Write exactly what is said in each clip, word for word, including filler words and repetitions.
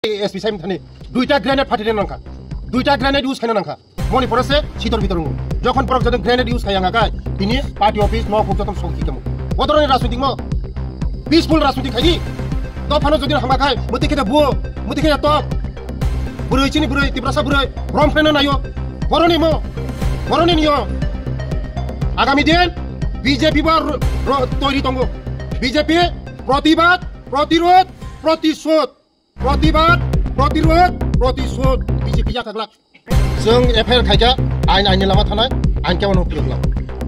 S P sai mthani duita grenade phatide nangkha, duita grenade use khaina nangkha. Moni pore se sitor bitor ungo. Jokhon borok jotong grenade use khaya ngakai, tini party office no khuk jotong sok khikamo. Bodoroni rajnitik mo peaceful rajnitik khaidi. Dophano jodi hama khai, muti khede buo, muti khede top. Burui chini burui, Tiprasa burui, rom phena nayo. Boroni mo, boroni niyo. Agami din B J P bo ro-, ro-, toiri tongo. B J P protibad, protirod, protisod. Protibad, protirod, protisod, B J P yakha glak. Chwng F I R khaikha, ain aini lama thanai, ain khe wano phiyok glak.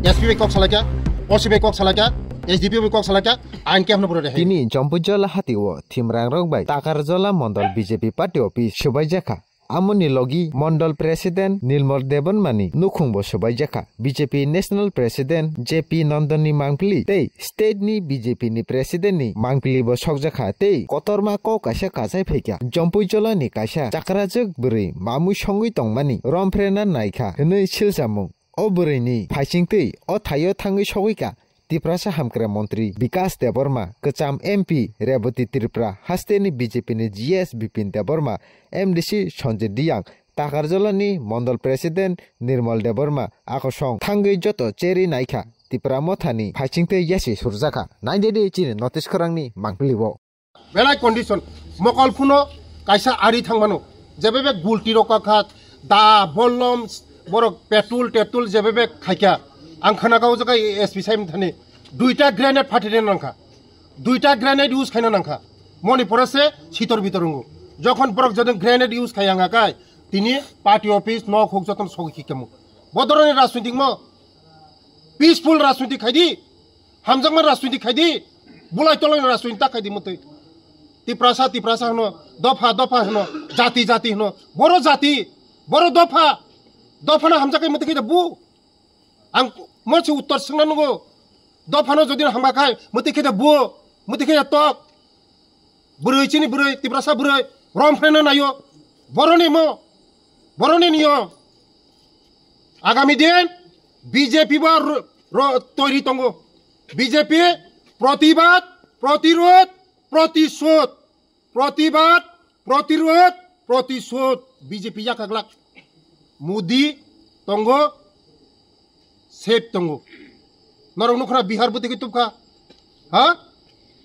S P bai kok salaikha, O C bai kok salaikha, S D P O bai kok salaikha, ain khe hano buro rehai. Tini Jompuijola hati o Thimrangrok bai Takarjola Mondol B J P party office subai jakha. Amoni logi Mondol President Nirmal Debbarma ni nukhung bo subai jakha. B J P National President J P Nandon ni mangpili tei State ni B J P ni President ni mangpili bo sokjakha tei kotorma kok kaisa kachai phaikha. Jompuijola ni kaisa chakrajwk bwrwi mamui songwi tongmani romphre na naikha hwnwi silchamung. O bwrwi ni phaisingtwi o thaio thangwi sogwikha Tiprasa hamkrai montri Bikas Debbarma, kwcham M P Rebati Tripura, hasteni B J P ni G S Bipin Debbarma, M D C Sanjay Reang, Takarjola ni Mondol President Nirmal Debbarma, akosong thangwi joto cherwi naikha Tipra Motha ni phaisingtwi yasi surjakha. Naidi di chini notice khorang ni mangpili o. Belai condition, mokol phuno kaisa ari thangmano, jebebe gulti rok kakha, da, bollom, borok petrol, tetrol jebebe khaikha. Ang khana kau jaga S P sai mthani, duita grenade phatide nangkha, duita grenade use khaina nangkha. Moni pore se sitor bitor ungo. Jokhon borok jotong grenade use khaya ngakai, tini party office no khuk jotong sogwi khikamo. Bodoroni rajnitik mo peaceful rajnitik khaidi. Hamjakma rajniti khaidi, bulai tolai rajniti ta khaidi mutwi. Tiprasa, Tiprasa hwno, dopha, dopha hwno, jati, jati hwno. Boro jati, boro dopha, dophano hamjakai mutwi khaida bu. Ang mosi uttor swngna nungo. Dophano jodi hamga khai, mutwi khaida bu, mutwi khaida tok. Bwrwi chini bwrwi, Tiprasa bwrwi, rom phreno nayo. Boroni mo, boroni niyo. Agami din B J P bo ro-, ro-, toiri tongo. B J P protibad, protirod, protisod. Protibad, protirod, protisod. B J P yakha glak. Modi tongo, safe tongo. Norok nukhna Bihar bwtwi khe tubkha. Ha?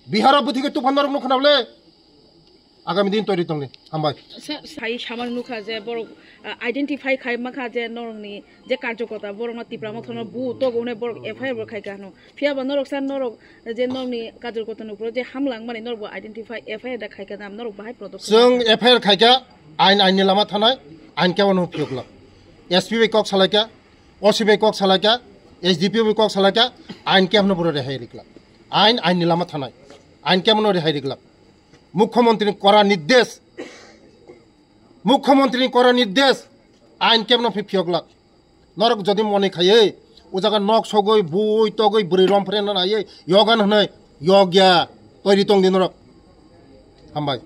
Bihar bwtwi khe tubkha norok nukhna le. Agami din toiri tongni. Hambai. Sa-, sai samar nukha je borok, ah, identify khai makha je norokni je karjokota borokno Tipra Mothano bu togo hwnwi borok F I R bo khai kha hwno. Phiya ba norok sa norok je norokni karjokota nukro je hamlang mani norok bo identify F I R da khai kha nam norok bahai product. Chwng F I R khai kha, ain ain ni lama thanai, ain khe wano phiyok glak. S P bai kok salai kha, O C bai kok salai kha, S D P O bai kok salai kha, ain khe hwno bwrwi rehai rik glak. Ain ain ni lama thanai, ain khe wano rehai rik glak. Mukhyamantri ni kora nirdesh, Mukhyamantri ni kora nirdesh, ain kemno phi phiyok glak. Norok jodi moni khaiwi, o jaga nok sogwi, bui togwi, bwrwi rom phreno naiwi, yogan hwnwi, yogya, toiri tongdi norok. Hambai.